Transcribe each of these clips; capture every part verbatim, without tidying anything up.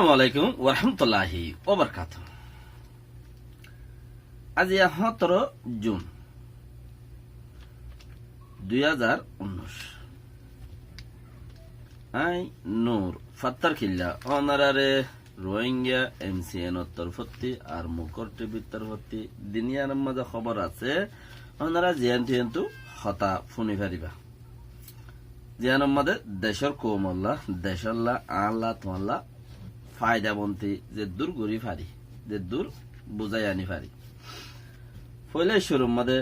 Assalamu alaikum warahmatulláhi wabarakátuhu. Aijja hóñtoro jun dui házar unnúic. Añí Nur Fattar Killa, ónorare Rohingya M C N or torfótti ar Mukor T V r torfótti duniyair mazé hóbor asé, ónora ziyán tiyántu hotá fúni faribá. Ziyánor mazé decór koumolla, decólla, añálla, tuáñlla faidabonti zeddúr gorí fari, zeddúr buzái aní fari. Foila cúrur mazé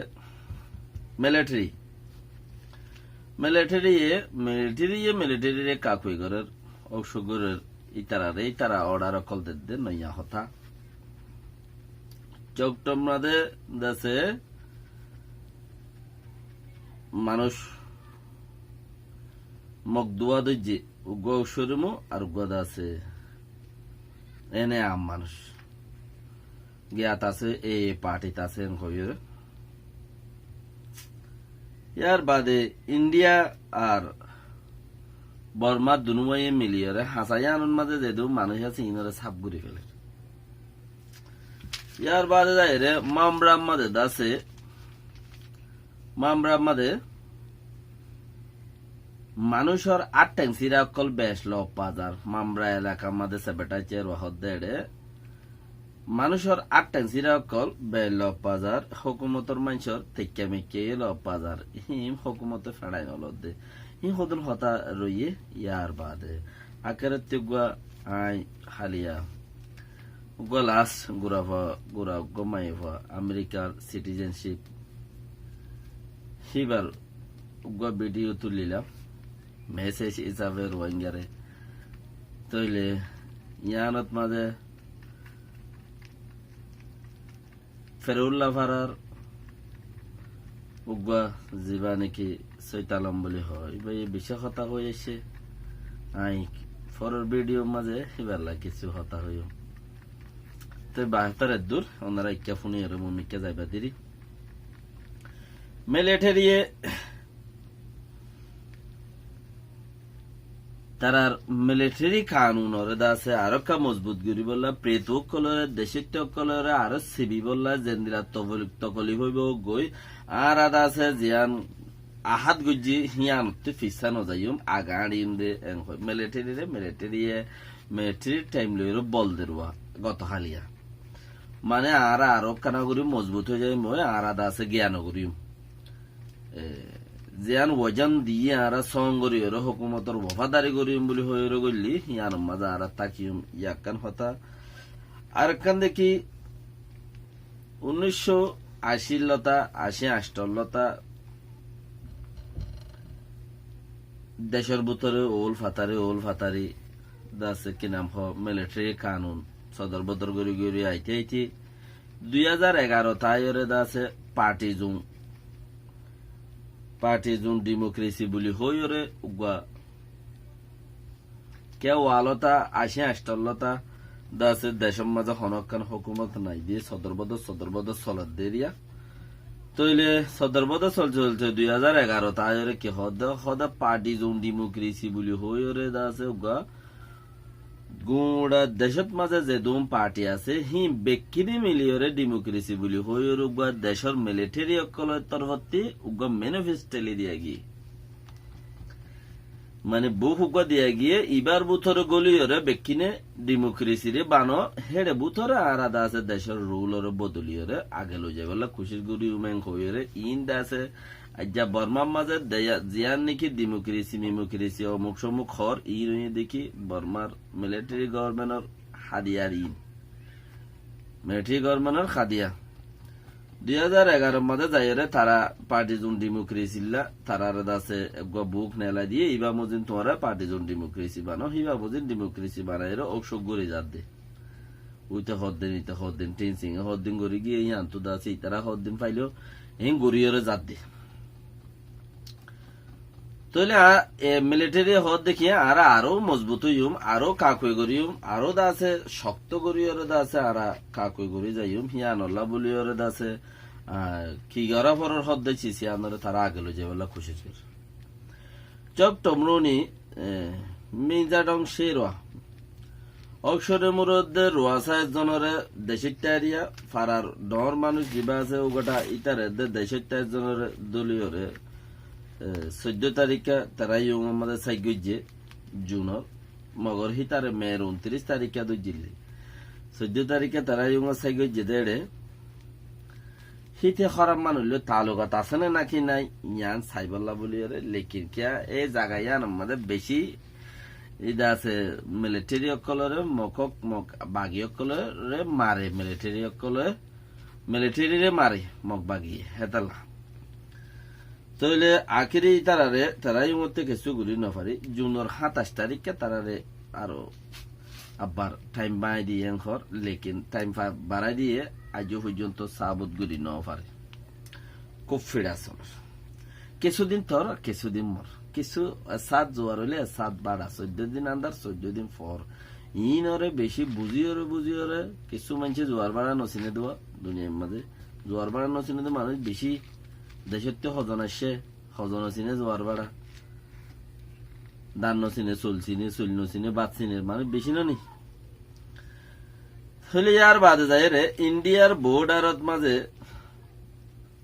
militeri. Militeri ye, militeri ye militerire kakui gorér, óucuk gorér, ítarare ítara order ókkol dedde, noiya hotá. Coktor mazé dase manúic mok duwa dóijje, uggúa óucuk gorímmo, ar uggúa dase ene am manúic. Giyat asé, e partit asé, en hoiyóre. Yar baade Indiya ar Borma dunúwaye miliyóre hañsa yíanor mazé zedún manúic asé, iínore sáf gorí féler. Yar baade zaiyóre Mamra mazé dase, Mamra mazé manúicor át theng síra ókkol bec loot fa zar. Mamra elakar mazé sebetaiccé ruwa hoódde eçé. Manúicor át theng síra ókkol bec loot fa zar, hókumotor maincór teikka meikka yó loot fa zar. Híin hókumote feçai nolodde. Híin hodún hotá roiyé, yar baade. Akérotte uggúa aññí háliya. Uggúa las gura fua, gura uggúa maiyafua, Amerikar sitizenship. Híbar uggúa vidiyo tulilam. Mesej hísafe Ruáingare. Tóile yíanot mazé Ferulla farar uggúa zibá niki Sóitalam buli hoó, íbaye bicí hotá hoi aiccé. Aññí forer vidiyor mazé híballa kissú hotá hoiyum. Te bahétar eddúr, ónora ikká fúniyóre mui mikká zaiba deri. Militariye tarar militari kanunore dase aró ekka mozbut goríbolla, pretu ókkolore, decóitta ókkolore aró sibibolla, zendila tokolif, tokolif óibo goi, añára dase ziyán ahát goijjí, híyanottú fissá nozaiyum, age añçiyum de, en hoi. Militarire, militariye, militari thaim loiyóre bol deruwa, goto háliya. Mane añára aró ekkána gorí mozbut ói zaiyum, ói añára dase giyan goríyum. E, ziyán wozon diyé añára song goríyoré hókumotor wofadari goríyum buli hoiyóre goillí, yíanor mazé añára tákiyum, yían ekkán hotá. Arekkán dekí, unnúiccó ací lóta, ací añctó lóta, decór bútore oul fatari, oul fatari, dase ki nam hoó, militari kanun sodor bodor gorí gorí aite aite, dui házar egarot aiyóre dase parti zun, parti zun dimokrasi buli hoiyóre uggúa kewalóta, ací añctó lóta, dase decór mazé honókkán hókumot nai de, sodor bodor, sodor bodor soler de eriya. Tóile sodor bodor solte solte dui házar egarot aiyóre ki hoódde, hoódde parti zun dimokrasi buli hoiyóre dase uggúa Guñça decót mazé zedún parti asé, híin bekkíne miliyóre dimokrasi buli hoiyóre uggúa decór militari ókkolor torfótti uggúa manifesto teli diya giyé. Mane buk uggúa diya giyé, ibár bútore góliyóre bekkíne dimokrasire bano, héçe bútore añára dase decór rulore bodoliyóre age loi zaibálla kucíc goríyum en hoiyóre, iín dase Aijja Bormar mazé deya-, ziyán niki dimokrasi, mimokrasi, omuk somuk hoór, iín óiye deki Bormar militari gobornmentor hadiyar iín. Militari gobornmentor hadiya. Dui házar egaror mazé zaiyóre tará parti zun dimokrasilla, tarare dase eggúa buk nelai diyé, íba mozin tuáñra parti zun dimokrasi bano, híba mozin dimokrasi banaiyóre óuk-sóuk gorí zadde. Uite hoddin, ite hoddin, Tenzin e hoddin gorí giyé, yíantu dase itará hoddin failo, hín goríyoré zadde. Tóile a, e, militari e hoódde ki, añára aró mozbut óiyum, aró kakui goríyum, aró dase cokto goríyoré dase añára kakui gorí zaiyum, híyanolla bóliyoré dase, a, ki gorá forer hoódde sis yíanoré tará age loi zaibálla kucíc gorér. Cok tomruni, e, Minza Dong Sherwa, Ókcone muródde ruasa ezzonoré decóitta eriya, farar dhoóñr manúic zibá asé, uggúa ítare edde decóitta ezzonoré dóliyoré, e, soiddó tarikká tará yungor mazé sáik goijjé, junor, mogor hítare meér untiríc tarikká dóijjillé. Soiddó tarikká tará yungor sáik goijjé dé eçé, híte hóraf manúic loi taalukat asé né náki nái, yián saibólla bóliyoré, lekin kiyá, e zaga yíanor mazé bicí ida asé, militeri ókkoloré, mokók, mok bagi ókkoloré mare, militeri ókkoloré, militerire mare, mok bagiye, hétalla. Tóile akéri ítararé, tará yungottú kessú gorí nofari, junor háñtaic tarikká tararé aró abbar thaim bañdí yéngor, lekin thaim fa-, barái diyé, aijjó foijjonto sabut gorí nofare. Kúb fiçá soler. Kessú din tor, kessú din mor. Kessú, e, sát zuar óile, e, sát baça, soiddó din andár, soiddó din foór. Iínoré bicí buzíyoré, buzíyoré, kessú maincé zuar baça nosiné dé, duniyair mazé. Zuar baça nosiné dé manúic bicí, decóttu hozon aiccé, hozon nosiné zuar baça. Dhan nosiné, soil siné, soil nosiné, bát siné, manúic bicí noní. Tóile yar baade zaiyóre Indiyar bodharot mazé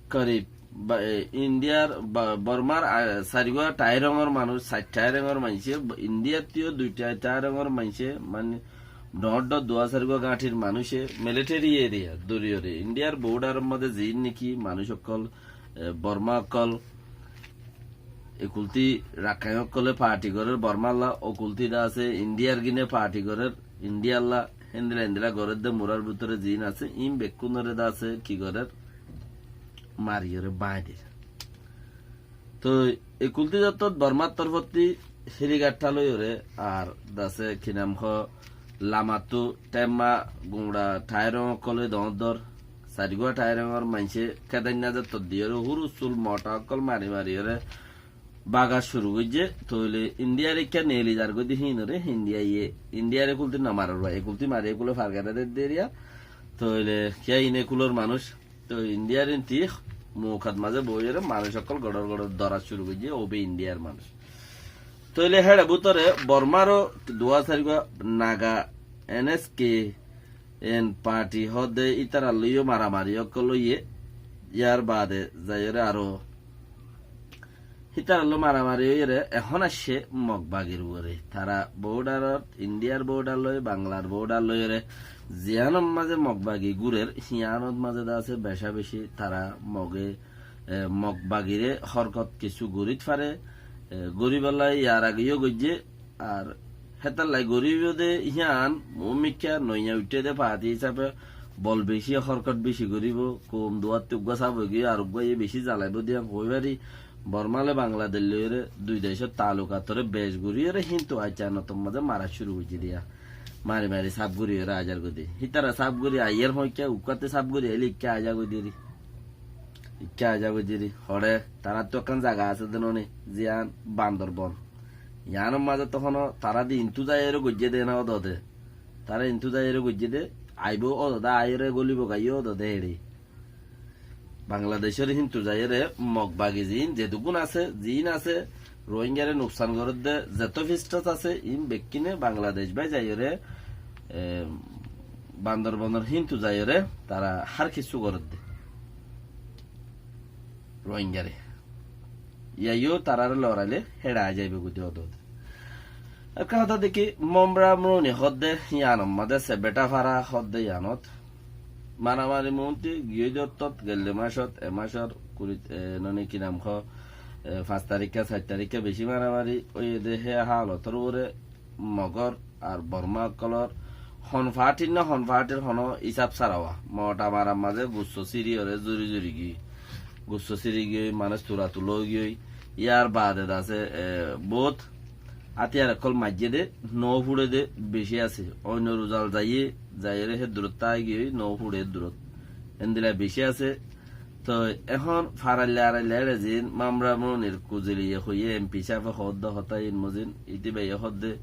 korib ba-, e, Indiyar ba-, Bormar, a, sairgúa thairongor manúic, sair thairongor maincé, Indiyattú dui tha-, thairongor maincé, mani dhoóñr dhoóñr duwá sairgúa gáñthir manúice militeri eriya dóriyoré Indiyar bodharor mazé ziín néki manúic ókkol, e, Borma ókkol, ekultí Rakkain ókkolé parti gorér Bormalla, okultí dé asé Indiyar gíne parti gorér Indiyalla, héndilla héndilla gorér dé murar bútore ziín asé, iín bekkúnoré dé asé ki gorér, mariyoré báñdér. Toi ekultí zottót Bormar torfótti hírigaththá loiyoré, ar dé asé ki nam hoó, lamattú themma guñça thairong ókkolé dhoóñr dhoóñr, sairgúa thairongor maincé kédainná zottót diyoré, húru sul motha ókkol mari mariyoré, baga curu goijjé, tóile Indiyar ekká neeli zargói dé híinoré, Indiyaye, Indiyar ekultí nomarer bái, ekultí mari ekulé fargara der deriya, tóile kiyá iín ekulor manúic, toi Indiyar ínti mukat mazé boóiyoré manúic ókkol goçor goçor dóra curu goijjé, óbe Indiyar manúic. Tóile héçe bútore Bormaró duwá sairgúa Naga N S K N parti hoódde ítarar lóiyo maramari ókkol óiye, yar baade zaiyóre aró Hítarar lói maramari óiyore ehón aiccé Mog bagir uore. Tara bodharot, Indiyar bodhar lói, Banglar bodhar lóiyore ziyánor mazé Mog bagi gúrer, híyanor mazé de asé beca beci tara Moge, e, Mog bagire hórkot kissú gorít fare, e, goríbolla yar age yó goijjé, ar hétalla goríbo de híyan, muúmikká noiya uiththé de faáti hísafe bol beci, hórkot beci goríbo, koum duwáttu uggúa saf óigiyoi, ar uggúaye beci zalaibo de hoi fari, Borma loi Bangladec loiyore dui decór taalukatoré bec goríyore, híntu aicanotor mazé mara cúru goijjé de yá. Mari mari saf goríyore aizar goi de. Hítara saf gorí aiyér hoóikka, ukkúatte saf gorí ailé ikká aizar goi de ri. Ikká aizar goi de ri. Hoçé, taráttu ekkán zaga asé de noné, ziyán Bandorbon. Yiánor mazé tohóno tará de intú zaiyóre goijjé de ná ódode. Tará intú zaiyóre goijjé de, aibó ódode, aiyóre gólibo gaiyó ódode héçe. Bangladecór híntu zaiyóre Mog bagi ziín, zedukkún asé, ziín asé, Rohingyare nuksan gorédde, zeto fistas asé, iín bekkíne Bangladec bái zaiyóre, e, Bandorbonor híntu zaiyóre, tara hár kissú gorédde. Rohingyare. Yaiyó tarare loraile héçe aizaibe goi de ódode. Ekká hotá deki Momra Mruni hoódde yiánor mazé Sebeta fara hoódde yiánot. Maramari muúnti giyói de ottót gelle macót, e macór kuri, e, noni ki nam hoó, e, fañs tarikka, sair tarikka beci maramari óiye de hé halotor uore Mogor ar Borma ókkolor hon faátir ná hon faátir honó isab sára wá. Mota marar mazé gusso síriyore zuri zuri giyói. Gusso síri giyói, manúic tura tula óigiyoi. Yar baade de asé, e, boóut átiyar ókkol maijjé de, noó fuçé de beci asé. Oinno ruzal zaiyé, zaiyóre hé durot táigiyoi, noó fuçé hé durot. Endilla beci asé. Toi ehón farailla arailla éçe ziín Mamra Mrunir kuziliye hoiyé M P sáfe hoódde hotá iín mozin, ítibaiye hoódde.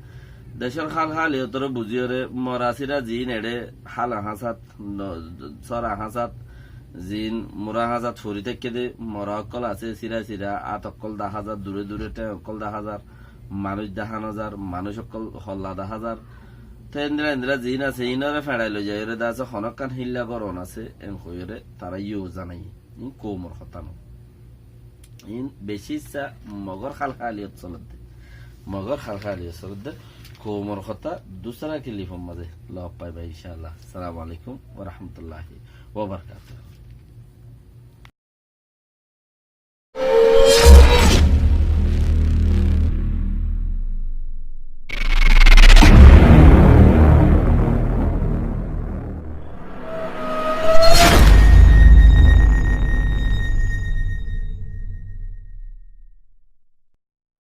Decór hál háliyotore buzíyore mora síra ziín eçé hála hañsat, no, sóra hañsat, ziín mura hañsat fori táikke de, mora ókkol asé síra síra, át ókkol daházar, dure dure théng ókkol daházar, manúic dahá nozar, manúic ókkol holla daházar. Te endilla endilla ziín asé, iínoré feçai loi zaiyóre de asé, honókkan hílla goron asé, en hoiyóre tará yó zanaiyé. Iín koumor hotá no. Iín bicí issá Mogor hálhaliyot solodde. Mogor hálhaliyot solodde. Koumor hotá dusra kilifor mazé loi faiba, incállah. Assalamu alaikum wa rahmatullahi wa barakatuhu.